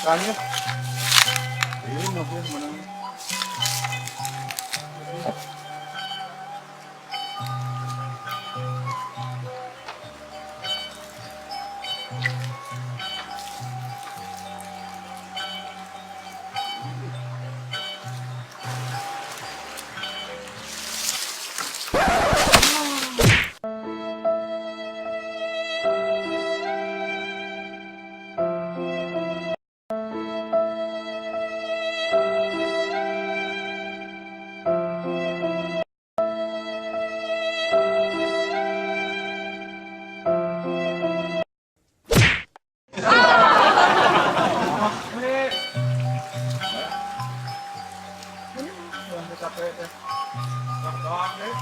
Makan ya. Ini oke menang. Capek ya. Doang deh.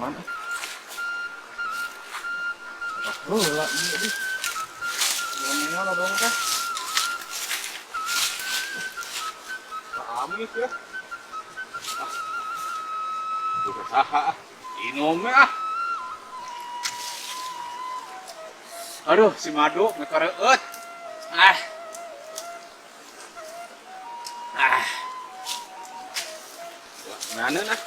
Aman. Oh, lah ini. Yang dong teh. Amit ya. Ah. Udah saha. Inum ah. Aduh, si Madu ngekareut. Ah. Ah. Mana nah?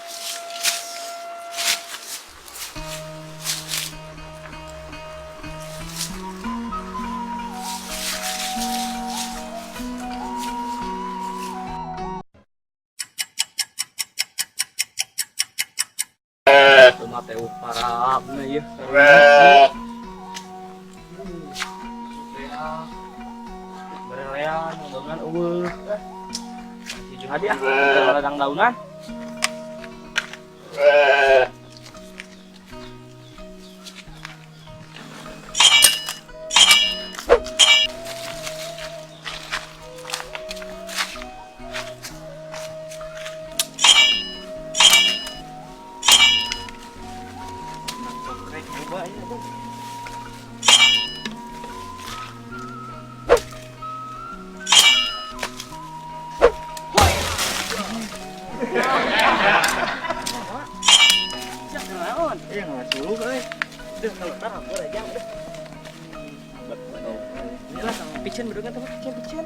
Teu parabna ieu. Berelean, daunan eueuh. Si Juhadi ah, ladang daunan. Iya nggak suruh euy. Duh, kalau tar aku aja udah. Inilah piceun bedongnya tuh, piceun piceun.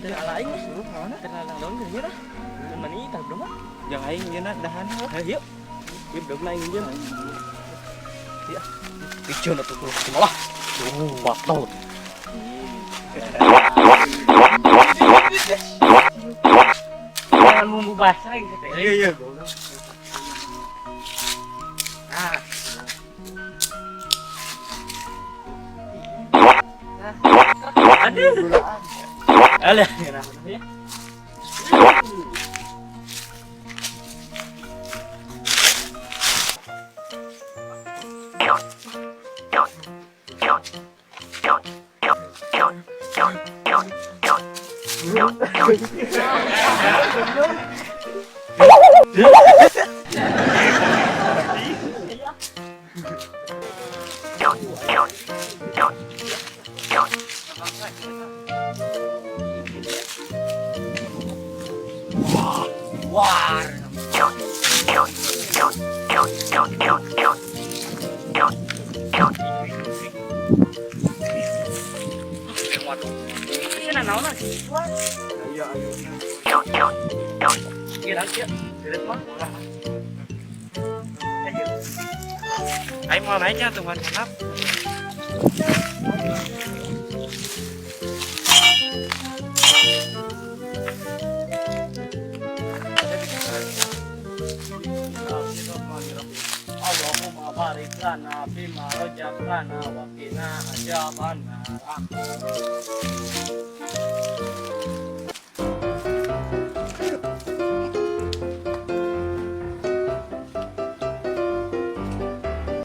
Teu ala aing mah Suruh mana? teu ladang daun geus lah. Teu mani tah bedong mah. Yang aing yeuna dahan. Hayu yuk. Ieu bedongna aing jeung. Ya. Piceun atuh kudu malah. Tuh, batal. Jangan bumbu basah gitu teh. Iya iya. Ah. Aduh. Alah, ya. Wah. Naon gituan. Iya, ayo. Kira kieu. Beres mah. Ayo. Ayo mau naiknya tuh handap. Allahumma barik lana fima razaqtana wa qina adzabannar.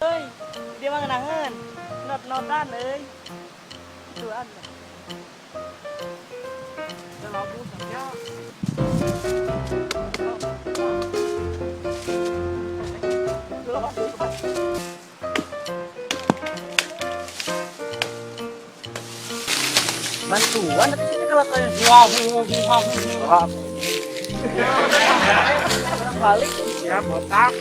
Euy, dia mah ngeunangeun. Not-notan euy. Tuan. Lagu saja. Bantuan tapi sini kalau kayak wow wow wow wow. Orang balik. Ya, botak.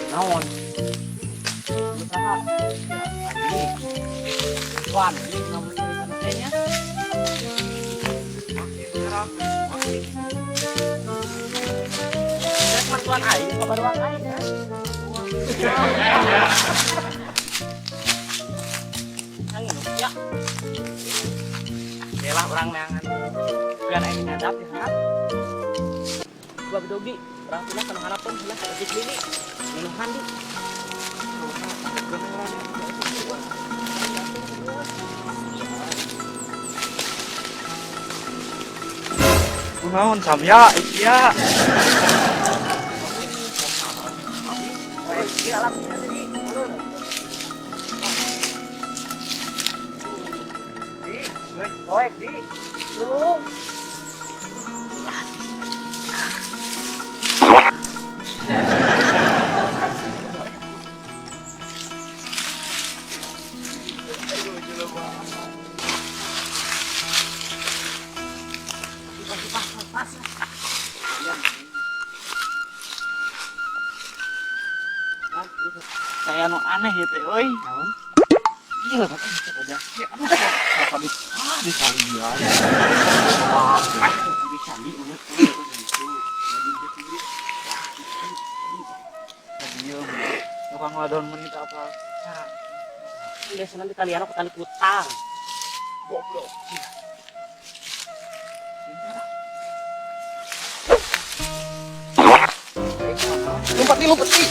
Naon? Usaha. Wan, ini ngomong nya. Rek mantuan aing, pabaruang aing ya. Angin ya. Yalah urang neangan. Biar aing ngadap di handap. Gua bedogi, urang pindah kana harapan lah leutik lili. Minuhan di. Kunaon samya iya. Poek di. Tulung. Saya nu aneh ya teh euy. Naon? Iya, aja. Apa di di kalian. Wah, di candi udah. Dieu tukang wadon menit apa? Biasanya di kalian aku tali putar. Goblok. Lompat nih, lompat nih.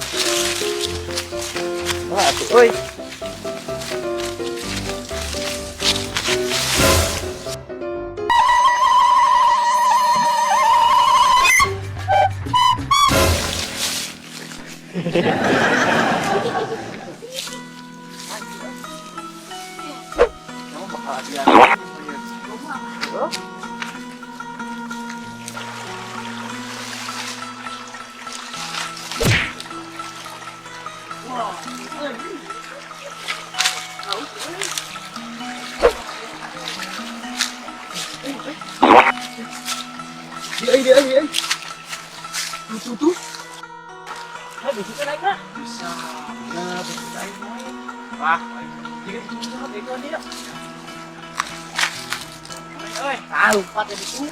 Wah, atuh euy. Kamu bakal dia. Dia dia dia. Tuh tuh. Nah, bisa naik nggak? Bisa. Bisa, bisa naik. Wah, jika itu itu dia. Oi, Ah, lompat ya itu.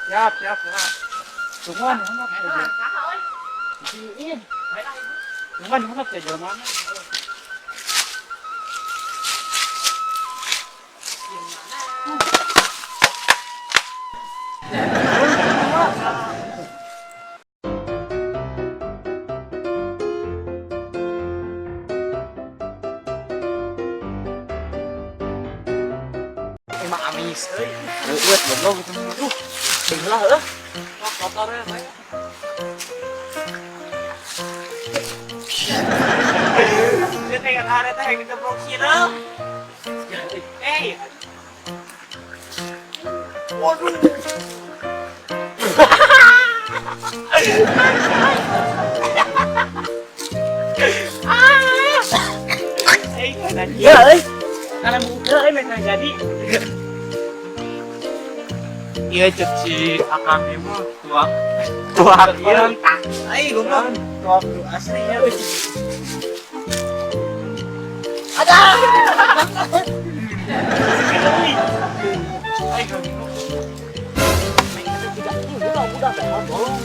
Siap, siap, siap. Tungguan, handap saja. Tungguan, handap saja mana? Emang amis euy. Leuweut goblok itu. Lah heuh. Wah, kotor ya, Pak. Dia teh ada teh yang diteprok sireuh. Eh, Waduh. Ya euy. Kalau buka euy meh jadi. Iya cek si Akang ieu mah tuak. Tuak ieu. Ai goblok. Tuak nu asli ya euy. Ada. Ai goblok. Udah, udah, tolong.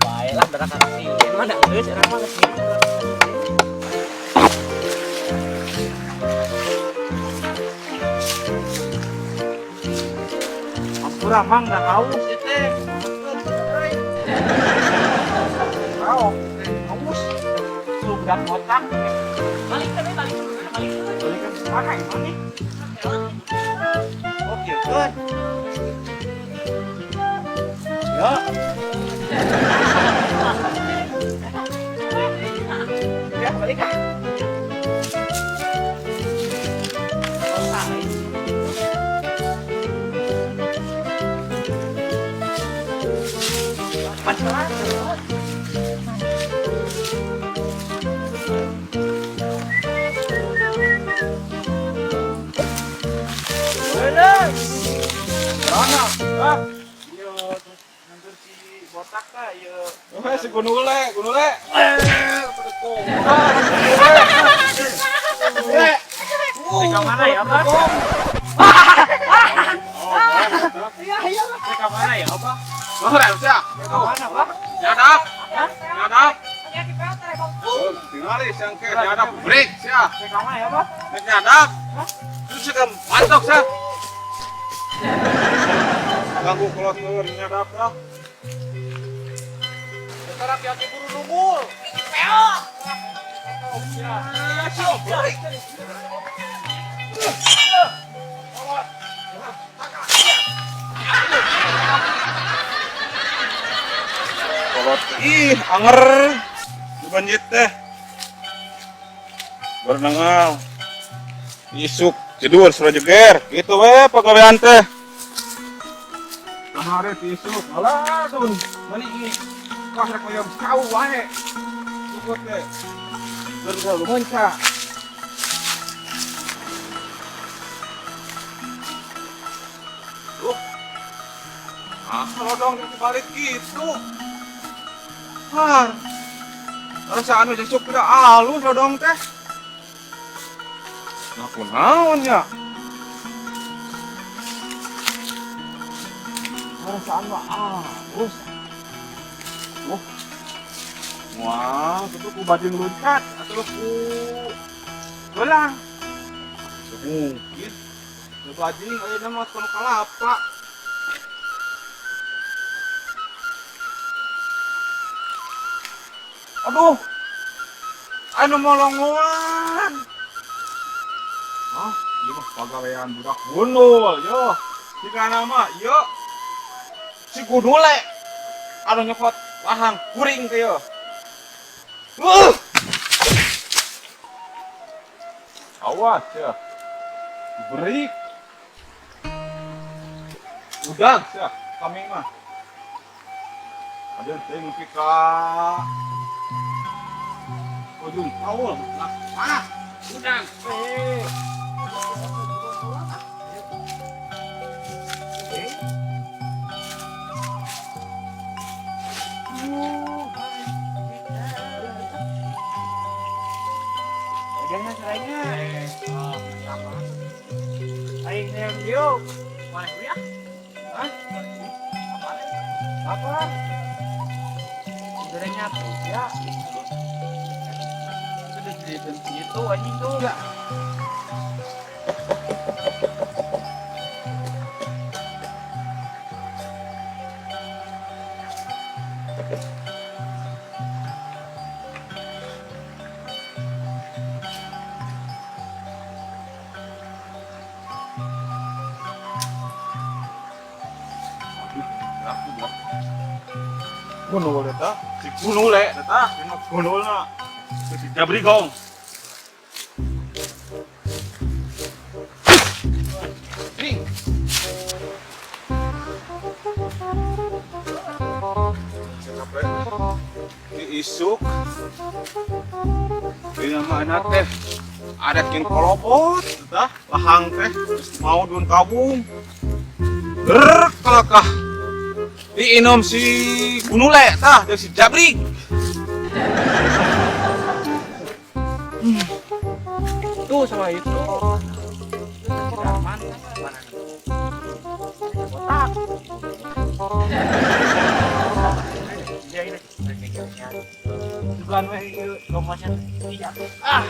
Baiklah, darah kasih. Mana geus urang mah geus gitu. Ampura mang da haus ieu teh. Haus, haus. Sudah botak. Balik kan, balik balik. Balikan mana emang nih? Oke, good. Ya. Ya balik ah. Mana? Ah. Iya, terus nganter si botak tah, ieu. Eh, si gunule, gunule. Eh, pendekong. Eh. Teka mana ya, Pak? Teka mana ya, Pak? Oh, sia. Teka mana, Pak? Nyadap. Nyadap. Oh, tingali siang ke nyadap break sia. Teka mana ya, Pak? Rek nyadap. Terus sia pantok sia. Ganggu kolot keur nyadap dah. Bentar hati-hati buru nungul. Kolot ih anger dibanjit teh. Baru nangal. Isuk tidur sudah jeger. Gitu we pagawean teh. Kamari isuk alah dun. Mani ih. Kah rek hoyong kau wae. Cukup teh. Terus lumunca. Duh. Ah, kalau dong dibalik gitu. Har. Rasaan we jesuk udah alus lodong teh. Nah, kunaon nya? Rasaan mah alus. Oh. Wah, itu ku bajing loncat atau ku belang. Mungkin. Nu bajing ayeuna mah kono kalapa. Aduh. Anu molongoan. Ah, ieu mah pagawean budak gundul, yo. Jika nama, yo. Si gundule. Anu nyokot wahang kuring teh yo. Awas ya. Break. Udah ya, kami mah. Ada teh nepi ka ujung paul. Ah, udang. Eh. Jangan serainya. Aing nem dieu. Mana ya? Hah? Apa? Sebenarnya tuh ya. Sudah jadi itu anjing tuh. Ya. Gunul eta, si gunule eta, dina gunulna. Terus dijabri gong. Ring. Capek. Di isuk. Di nama anak teh. Ada yang kolobot, tah lahang teh terus mau dun kabung. Berk kalakah. Diinum si Gunule tah dari si Jabrik. Tuh sama itu. Si Darman mana nih? Botak. Iya ini. Bukan weh ieu lomosnya jatuh. Ah.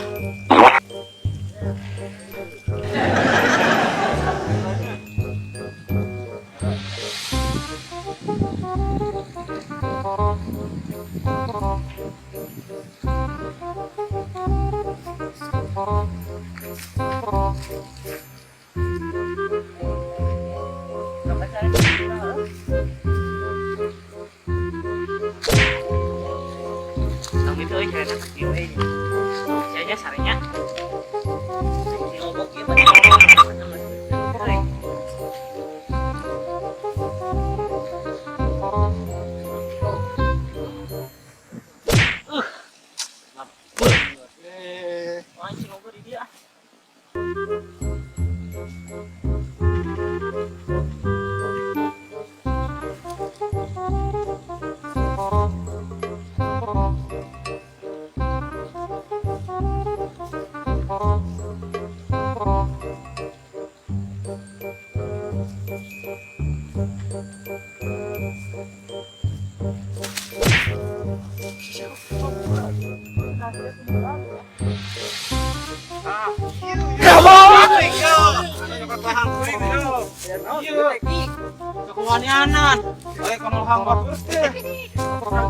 Tong itu euy carana kieu euy. Sia sarenya. Si lobok ieu mah euy. Eh, Wah, si lobok di dia. Kewanianan. Ayo kono lahang bagus teh.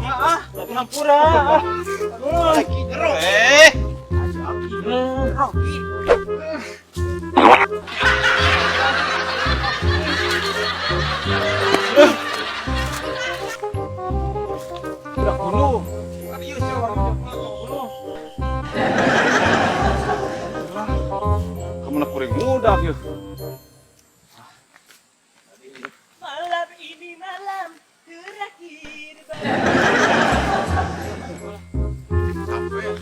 Ah, hampura. Lagi jero. Eh. Rocky. Udah bunuh. Serius ya orang bunuh. Kamu nak kuring muda ya. Malam ini malam terakhir. Capek.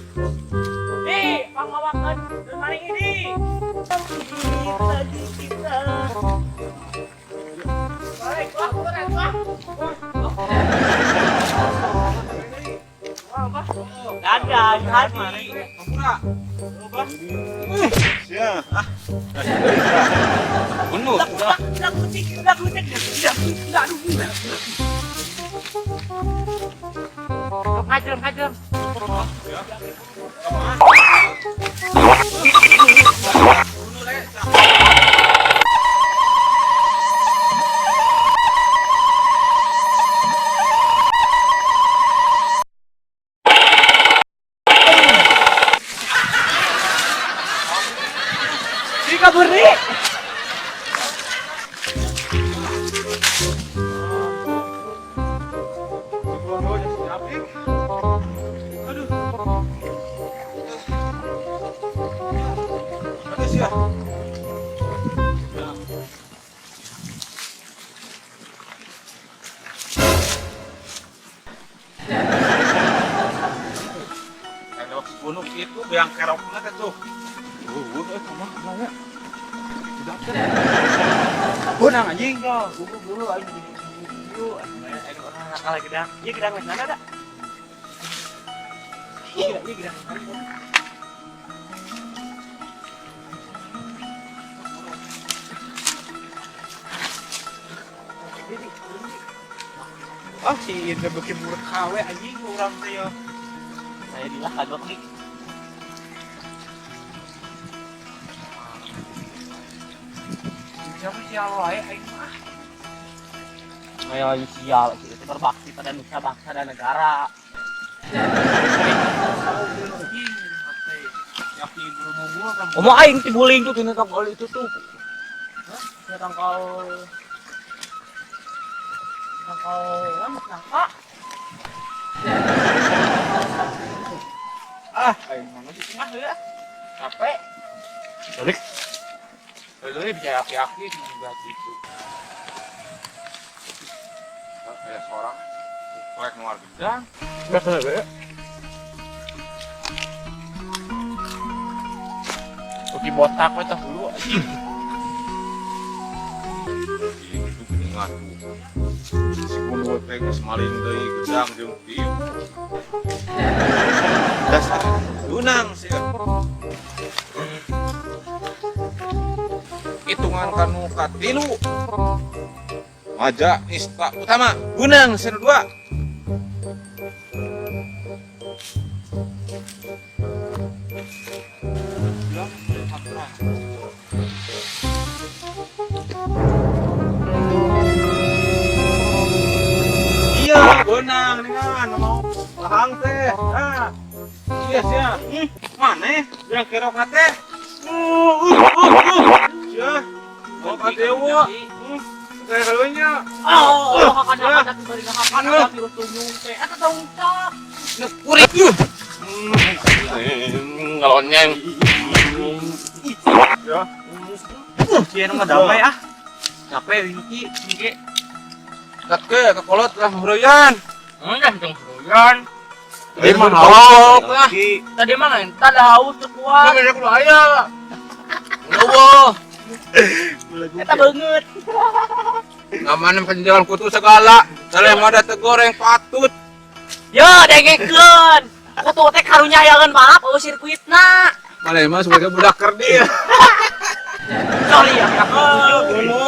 Eh, pangmawakan dan hari ini. Terakhir bagi kita. Balik, wah, wah, wah. Dadah, hati. Hampura. Sia. Ah. Bunuh. Lagu cik, lagu cik, lagu lagu. Ngajem, ngajem. Jika beri. Aduh. Aduh sia. Lewat gunung itu biang kerokna teh tuh. Eh kumaha ya? Udah teh. Bonang anjing. Ya, buru-buru aing buru. Aing orang nakal gedang. Iya gedang mana ada? Iya, iya gedang. Ah, si Indra bikin murah kawe anjing urang teh ya. Saya dilah kagok nih. Siapa sial wae aing mah. Ayo sial, itu berbakti pada nusa bangsa dan negara. Omo aing tibuling tuh tina tangkal itu tuh. Hah? Tina tangkal tangkal nangka. Ah, aing mana sih? Ah, ya. Capek. Balik. Ini bisa aki-aki juga gitu. Kayak seorang proyek luar gedang. Biasa ya. Oke botak we tah hulu anjing. Itu geuningan tuh. Si Gunul teh geus maling deui gedang jeung piu. Dasar dunang sih. Hitungan kanu katilu. Maja nista utama gunang sen dua. Iya, benang dengan mau lahang teh. Ah. Iya sia. Mana? Yang kerok teh. Sia. Mau ka dewa. Teh heunya. Oh, kakak bari ngakakan virus tunyung teh. Eta tong cak. Kurik. Ngalonyeng. Ya. Sia mah damai ah. Capek ini ki. Kat ke kekolot lah heureyan. Enggak jeung heureyan. Tadi mah haus lah. Tadi mah entah dah haus teu kuat. Ini kudu aya. Eueuh. Eta beungeut. Ngamana penjualan kutu segala. Saleh mah da teu goreng patut. Yo dengekeun. Kutu teh karunya hayangeun balap eueuh sirkuitna. Maneh mah sebagai budak kerdil. Sorry ya.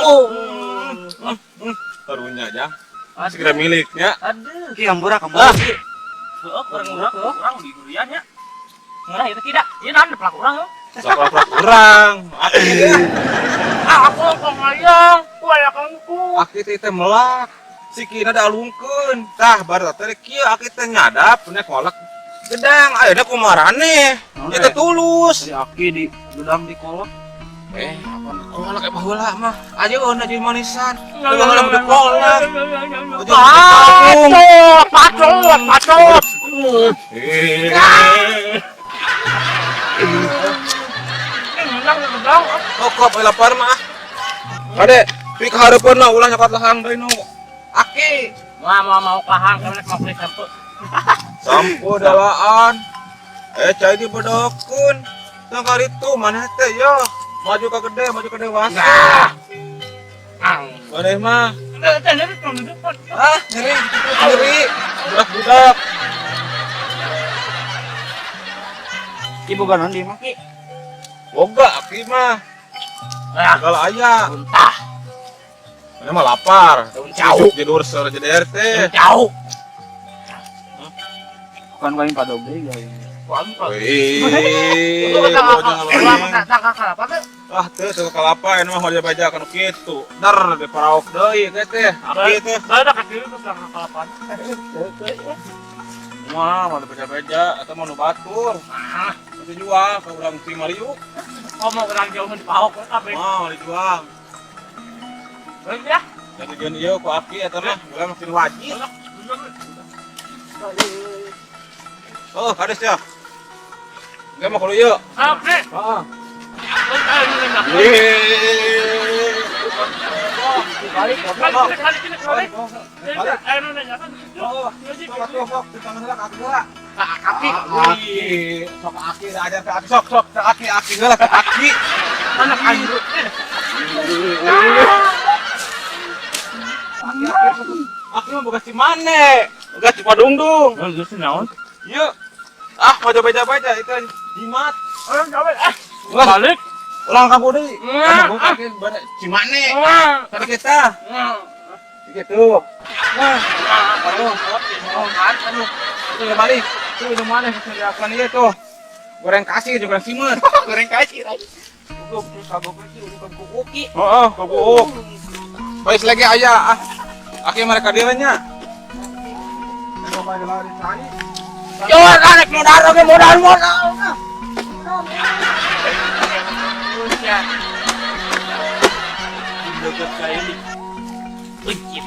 Oh. Karunya aja. Segera miliknya. Aduh. Ki hampura kamu. Heeh, kurang murah, kurang di durian ya. Murah itu tidak. Ieu naon pelaku urang yo. Pelaku urang. Ah, aku kok ngayang, ku aya kangku. Aki teh melak. Sikina dalungkeun. Tah bar teh kieu aki teh nyadap nya kolak gedang. Ayeuna kumarane? Ieu teh tulus. Si aki di gedang di kolak. Apa kolak baheula mah. Ayeuna jadi manisan. Baheula di kolak. Pacot, pacot, pacot. Kokop lapar mah. Kade, pik hareupeun lah ulah nyokot lahang deui nu. Aki. Mau mau lahang, karena mau beli sampo. Sampo dalaan. Cai dibedokeun. Tang karitu maneh teh yo. Maju ka gede, maju ka dewasa. Maneh mah. Ah, nyeri, nyeri. Budak-budak. Ki boga naon di mah ki? Boga aki mah. Ah, kalau aya. Muntah. Mana mah lapar. Jauh. Tidur sore jadi RT. Jauh. Bukan paling pada deui guys. Wih. Ah, teu teu kalapa ini mah baja kanu kitu. Dar di paraok deui ge teh. Aki teh. Ada kaki itu tangka kalapaan. Wah, mau beja-beja atau mau nu batur. Ah, dijual ke urang Cimariu. Oh, mau urang jauh di paok kabeh. Mau dijual. Baik ya. Jadi geun ieu ku aki eta mah urang makin wajib. Oh, kades ya. Engke mah kudu ieu. Oke. Heeh. Balik, balik, balik, balik. Aki, sok aki ajar ke aki, sok sok ke aki, aki heula ke aki. Anak anjir. Aki, aki mah boga si mane, boga si Padungdung. Geus naon? Ieu. Ah, mau baca-baca itu jimat. Ah, balik. Ulang kamu deui. Kamu kaki bare Cimane. Tadi kita. Gitu. Nah, aduh, aduh. Itu ya balik. Itu udah mana dilakukan ieu tuh. Goreng kasih juga simet. Goreng kasih lagi. Gua kagok iki udah kukuki. Heeh, kukuuk. Baik lagi aya ah. Aki mereka dirinya. Yo, arek modal ge modal modal. Deket kayak ini. Wih.